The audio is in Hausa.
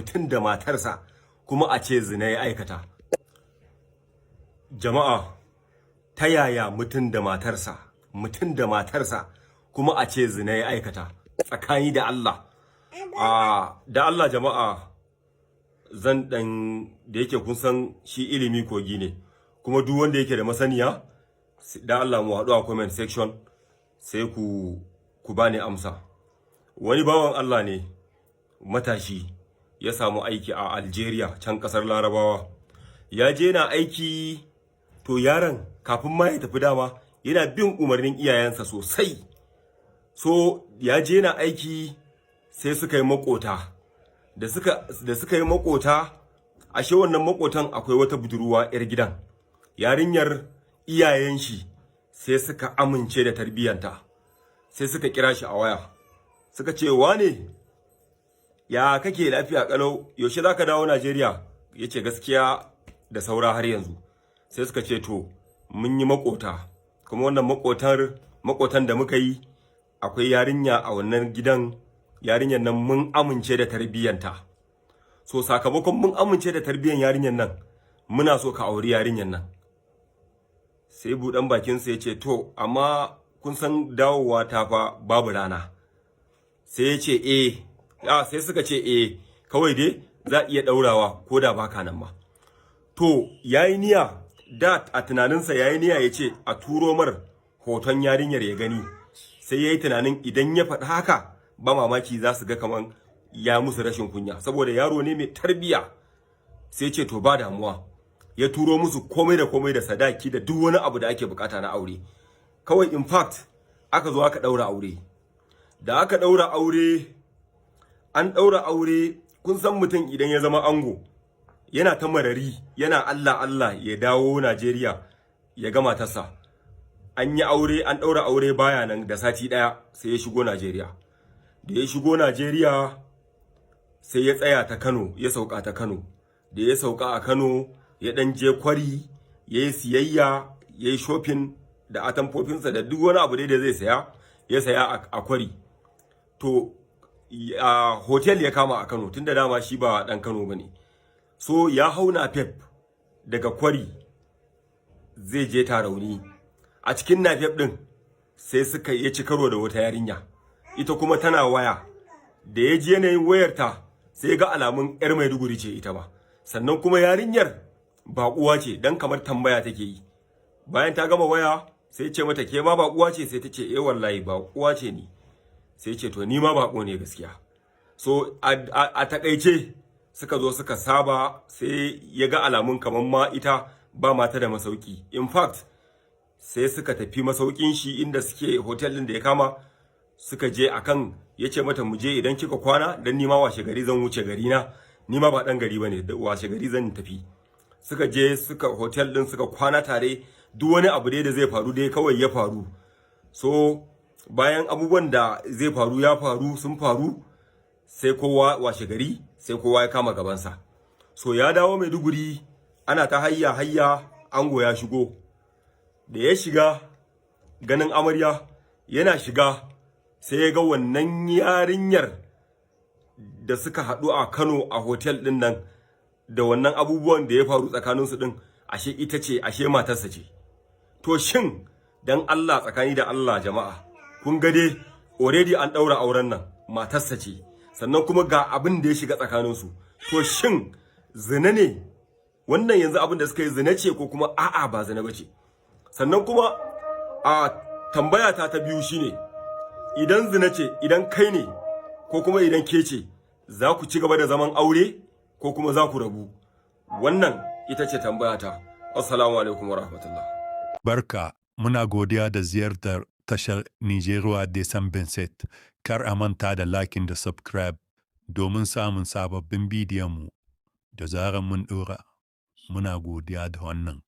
Mutum da matarsa kuma a ce zina ya aikata. Jama'a, ta yaya mutum da matarsa, mutum da matarsa kuma a ce zina ya aikata, tsakani da Allah? A da Allah jama'a, zan dan da yake kun san shi ilimi kogi ne, kuma duk wanda yake da masaniya, da Allah mu haɗu a comment section, sai ku bani amsa. Wani bawan Allah ne matashi ya samu aiki a Algeria, can kasar Larabawa. Ya je na aiki. To, yaron kafin ma ya tafi dama yana bin umarnin iyayensa sosai. So ya je na aiki, sai suka yi makota. Da suka yi makota, ashe wannan makotan akwai wata budurwa yar gidan. Yarinyar, iyayen shi sai suka amince da tarbiyyanta. Sai suka kira shi a waya, suka ce, "Wane, ya kake? Lafiya kalau? Yaushe zaka dawo Najeriya?" Yace, "Gaskiya da saura har yanzu." Sai suka ce, "To, mun yi makota, kuma wannan makotan da muka yi, akwai yarinya a wannan gidan. Yarinyar nan mun amince da tarbiyyanta. So sakamakon mun amince da tarbiyyan yarinyar nan, muna so ka auri yarinyar nan." Sai buɗan bakinsa ya ce, "To, amma kun san dawowa ta fa babu rana." Sai ya ce, "Eh." Sai suka ce, "Eh, kawai dai za a iya ɗaurawa ko da baka nan ma." To, yayi niyya da a tunaninsa, yayi niyya ya ce a turo mar hoton yarinyar ya gani. Sai yayi tunanin idan ya faɗi haka, ba mamaki za su ga kaman ya musu rashin kunya, saboda yaro ne mai tarbiya. Sai ce, "To, ba damuwa." Ya turo musu komai da komai, da sadaki da duk wani abu da ake bukata na aure. Kawai in fact aka zo aka daura aure. Da aka daura aure, an daura aure, kun san mutum idan ya zama ango yana ta marari, yana Allah Allah ya dawo Najeriya ya ga matarsa. An yi aure, an daura aure, baya nan da sati daya sai ya shigo Najeriya. Da ya shigo Najeriya, sai ya tsaya ta Kano, ya sauka ta Kano. Da ya sauka a Kano, ya dan je Kwari, ya yi siyayya, ya yi shopping da atamfofinsa da duk wani abu dai da zai saya, ya saya a Kwari. To, a hotel ya kama a Kano, tunda dama shi ba dan Kano bane. So ya hau napep daga Kwari zai je Tarauni. A cikin napep din sai suka ya ci karo da wata yarinya, ita kuma tana waya. Da ya ji yanayin wayarta, sai ga alamun yar Maiduguri ce ita ba. Sannan kuma yarinyar baƙuwa ce, dan kamar tambaya take yi. Bayan ta gama waya, sai ce mata, "Ke ma baƙuwa ce?" Sai ta ce, "Eh, wallahi baƙuwa ce ni." Sai ce, "To, ni ma baƙo ne gaskiya." So a takaice suka zo suka saba. Sai ya ga alamun kamar ma ita ba mata da masauki. In fact, sai suka tafi masaukin shi inda suke hotel din da ya kama. Suka je akan ya ce mata, "Mu je, idan kika kwana, dan ni ma washe gari zan wuce gari na, ni ma ba dan gari bane, washe gari zan tafi." Suka je suka hotel din, suka kwana tare. Duk wani abu dai da zai faru dai kawai ya faru. So bayan abubuwan da zai faru ya faru, sun faru, sai kowa washe gari sai kowa ya kama gabansa. So ya dawo Maiduguri, ana ta hayya hayya, ango ya shigo. Da ya shiga ganin amarya, yana shiga sai ya ga wannan yarinyar da suka haɗu a Kano a hotel ɗin nan, da wannan abubuwan da ya faru tsakaninsu ɗin, ashe ita ce, ashe matarsa ce. To, shin dan Allah, tsakani da Allah jama'a, kun ga dai already an ɗaura auren nan, matarsa ce, sannan kuma ga abin da ya shiga tsakaninsu. To, shin zina ne wannan yanzu? Abin da suka yi zina ce ko kuma a'a, ba zina ba ce? Sannan kuma a tambaya ta ta biyu shine, idan zina ce, idan kai ne ko kuma idan ke ce, za ku ci gaba da zaman aure ko kuma za ku rabu? Wannan ita ce tambaya ta. Assalamu alaikum wa rahmatullah. Barka, muna godiya da ziyartar tashar Nigeria Desambenset. Kar a manta da liking da subscribe domin samun sababbin bidiyonmu da zarar mun ɗora. Muna godiya da wannan.